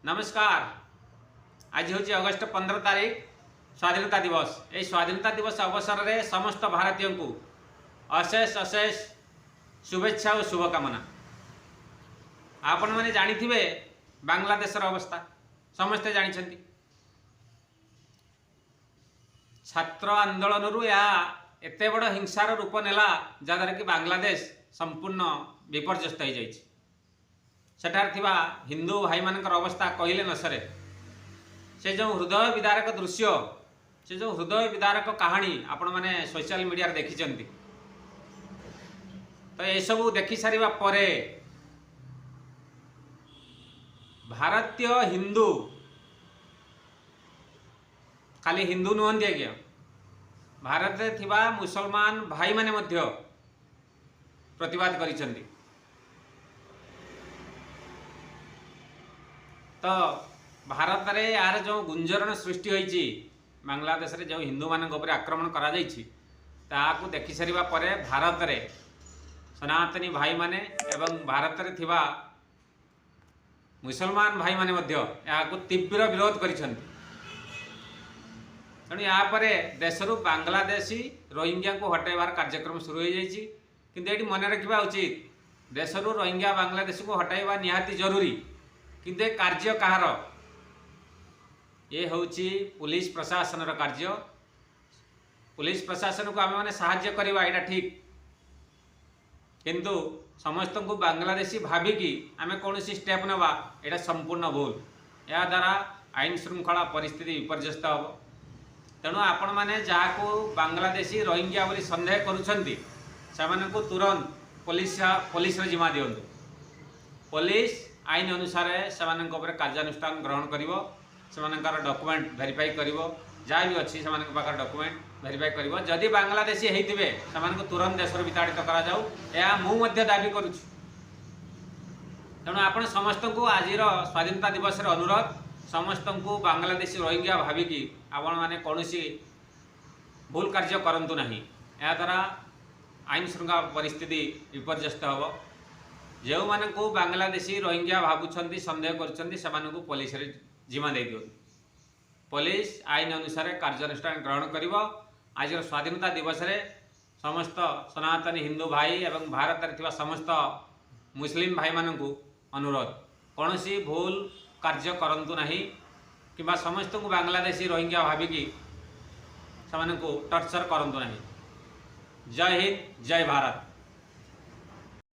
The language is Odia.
ନମସ୍କାର। ଆଜି ହେଉଛି ଅଗଷ୍ଟ 15 ତାରିଖ, ସ୍ୱାଧୀନତା ଦିବସ। ଏହି ସ୍ୱାଧୀନତା ଦିବସ ଅବସରରେ ସମସ୍ତ ଭାରତୀୟଙ୍କୁ ଅଶେଷ ଅଶେଷ ଶୁଭେଚ୍ଛା ଓ ଶୁଭକାମନା। ଆପଣମାନେ ଜାଣିଥିବେ ବାଂଲାଦେଶର ଅବସ୍ଥା, ସମସ୍ତେ ଜାଣିଛନ୍ତି। ଛାତ୍ର ଆନ୍ଦୋଳନରୁ ଏହା ଏତେ ବଡ଼ ହିଂସାର ରୂପ ନେଲା, ଯାହାଦ୍ୱାରା କି ବାଂଲାଦେଶ ସମ୍ପୂର୍ଣ୍ଣ ବିପର୍ଯ୍ୟସ୍ତ ହୋଇଯାଇଛି। ସେଠାରେ ଥିବା ହିନ୍ଦୁ ଭାଇମାନଙ୍କର ଅବସ୍ଥା କହିଲେ ନ ସରେ। ସେ ଯେଉଁ ହୃଦୟ ବିଦାରକ ଦୃଶ୍ୟ, ସେ ଯେଉଁ ହୃଦୟ ବିଦାରକ କାହାଣୀ ଆପଣମାନେ ସୋସିଆଲ ମିଡ଼ିଆରେ ଦେଖିଛନ୍ତି। ତ ଏସବୁ ଦେଖି ସାରିବା ପରେ ଭାରତୀୟ ହିନ୍ଦୁ, ଖାଲି ହିନ୍ଦୁ ନୁହନ୍ତି ଆଜ୍ଞା, ଭାରତରେ ଥିବା ମୁସଲମାନ ଭାଇମାନେ ମଧ୍ୟ ପ୍ରତିବାଦ କରିଛନ୍ତି। ତ ଭାରତରେ ଏହାର ଯେଉଁ ଗୁଞ୍ଜରଣ ସୃଷ୍ଟି ହୋଇଛି, ବାଂଲାଦେଶରେ ଯେଉଁ ହିନ୍ଦୁମାନଙ୍କ ଉପରେ ଆକ୍ରମଣ କରାଯାଇଛି, ତାହାକୁ ଦେଖିସାରିବା ପରେ ଭାରତରେ ସନାତନୀ ଭାଇମାନେ ଏବଂ ଭାରତରେ ଥିବା ମୁସଲମାନ ଭାଇମାନେ ମଧ୍ୟ ଏହାକୁ ତୀବ୍ର ବିରୋଧ କରିଛନ୍ତି। ତେଣୁ ଏହାପରେ ଦେଶରୁ ବାଂଲାଦେଶୀ ରୋହିଙ୍ଗ୍ୟାଙ୍କୁ ହଟାଇବାର କାର୍ଯ୍ୟକ୍ରମ ଶୁରୁ ହୋଇଯାଇଛି। କିନ୍ତୁ ଏଇଠି ମନେ ରଖିବା ଉଚିତ, ଦେଶରୁ ରୋହିଙ୍ଗ୍ୟା ବାଂଲାଦେଶକୁ ହଟାଇବା ନିହାତି ଜରୁରୀ, କିନ୍ତୁ ଏ କାର୍ଯ୍ୟ କାହାର? ଏ ହେଉଛି ପୁଲିସ ପ୍ରଶାସନର କାର୍ଯ୍ୟ। ପୁଲିସ ପ୍ରଶାସନକୁ ଆମେମାନେ ସାହାଯ୍ୟ କରିବା ଏଇଟା ଠିକ୍, କିନ୍ତୁ ସମସ୍ତଙ୍କୁ ବାଂଲାଦେଶୀ ଭାବିକି ଆମେ କୌଣସି ଷ୍ଟେପ୍ ନେବା ଏଇଟା ସମ୍ପୂର୍ଣ୍ଣ ଭୁଲ। ଏହାଦ୍ୱାରା ଆଇନ ଶୃଙ୍ଖଳା ପରିସ୍ଥିତି ବିପର୍ଯ୍ୟସ୍ତ ହେବ। ତେଣୁ ଆପଣମାନେ ଯାହାକୁ ବାଂଲାଦେଶୀ ରୋହିଙ୍ଗ୍ୟା ବୋଲି ସନ୍ଦେହ କରୁଛନ୍ତି, ସେମାନଙ୍କୁ ତୁରନ୍ତ ପୋଲିସର ଜିମା ଦିଅନ୍ତୁ। ପୋଲିସ ଆଇନ ଅନୁସାରେ ସେମାନଙ୍କ ଉପରେ କାର୍ଯ୍ୟାନୁଷ୍ଠାନ ଗ୍ରହଣ କରିବ, ସେମାନଙ୍କର ଡକୁମେଣ୍ଟ ଭେରିଫାଇ କରିବ, ଯାହା ବି ଅଛି ସେମାନଙ୍କ ପାଖରେ ଡକୁମେଣ୍ଟ ଭେରିଫାଇ କରିବ। ଯଦି ବାଂଲାଦେଶୀ ହେଇଥିବେ, ସେମାନଙ୍କୁ ତୁରନ୍ତ ଦେଶରୁ ବିତାଡ଼ିତ କରାଯାଉ, ଏହା ମୁଁ ମଧ୍ୟ ଦାବି କରୁଛି। ତେଣୁ ଆପଣ ସମସ୍ତଙ୍କୁ ଆଜିର ସ୍ୱାଧୀନତା ଦିବସରେ ଅନୁରୋଧ, ସମସ୍ତଙ୍କୁ ବାଂଲାଦେଶୀ ରୋହିଙ୍ଗ୍ୟା ଭାବିକି ଆପଣମାନେ କୌଣସି ଭୁଲ କାର୍ଯ୍ୟ କରନ୍ତୁ ନାହିଁ। ଏହାଦ୍ୱାରା ଆଇନ ଶୃଙ୍ଖଳା ପରିସ୍ଥିତି ବିପର୍ଯ୍ୟସ୍ତ ହେବ। ଯେଉଁମାନଙ୍କୁ ବାଂଲାଦେଶୀ ରୋହିଙ୍ଗ୍ୟା ଭାବୁଛନ୍ତି, ସନ୍ଦେହ କରୁଛନ୍ତି, ସେମାନଙ୍କୁ ପୋଲିସରେ ଜିମା ଦେଇଦିଅନ୍ତୁ। ପୋଲିସ ଆଇନ ଅନୁସାରେ କାର୍ଯ୍ୟାନୁଷ୍ଠାନ ଗ୍ରହଣ କରିବ। ଆଜିର ସ୍ୱାଧୀନତା ଦିବସରେ ସମସ୍ତ ସନାତନୀ ହିନ୍ଦୁ ଭାଇ ଏବଂ ଭାରତରେ ଥିବା ସମସ୍ତ ମୁସଲିମ ଭାଇମାନଙ୍କୁ ଅନୁରୋଧ, କୌଣସି ଭୁଲ କାର୍ଯ୍ୟ କରନ୍ତୁ ନାହିଁ କିମ୍ବା ସମସ୍ତଙ୍କୁ ବାଂଲାଦେଶୀ ରୋହିଙ୍ଗ୍ୟା ଭାବିକି ସେମାନଙ୍କୁ ଟର୍ଚର କରନ୍ତୁ ନାହିଁ। ଜୟ ହିନ୍ଦ, ଜୟ ଭାରତ।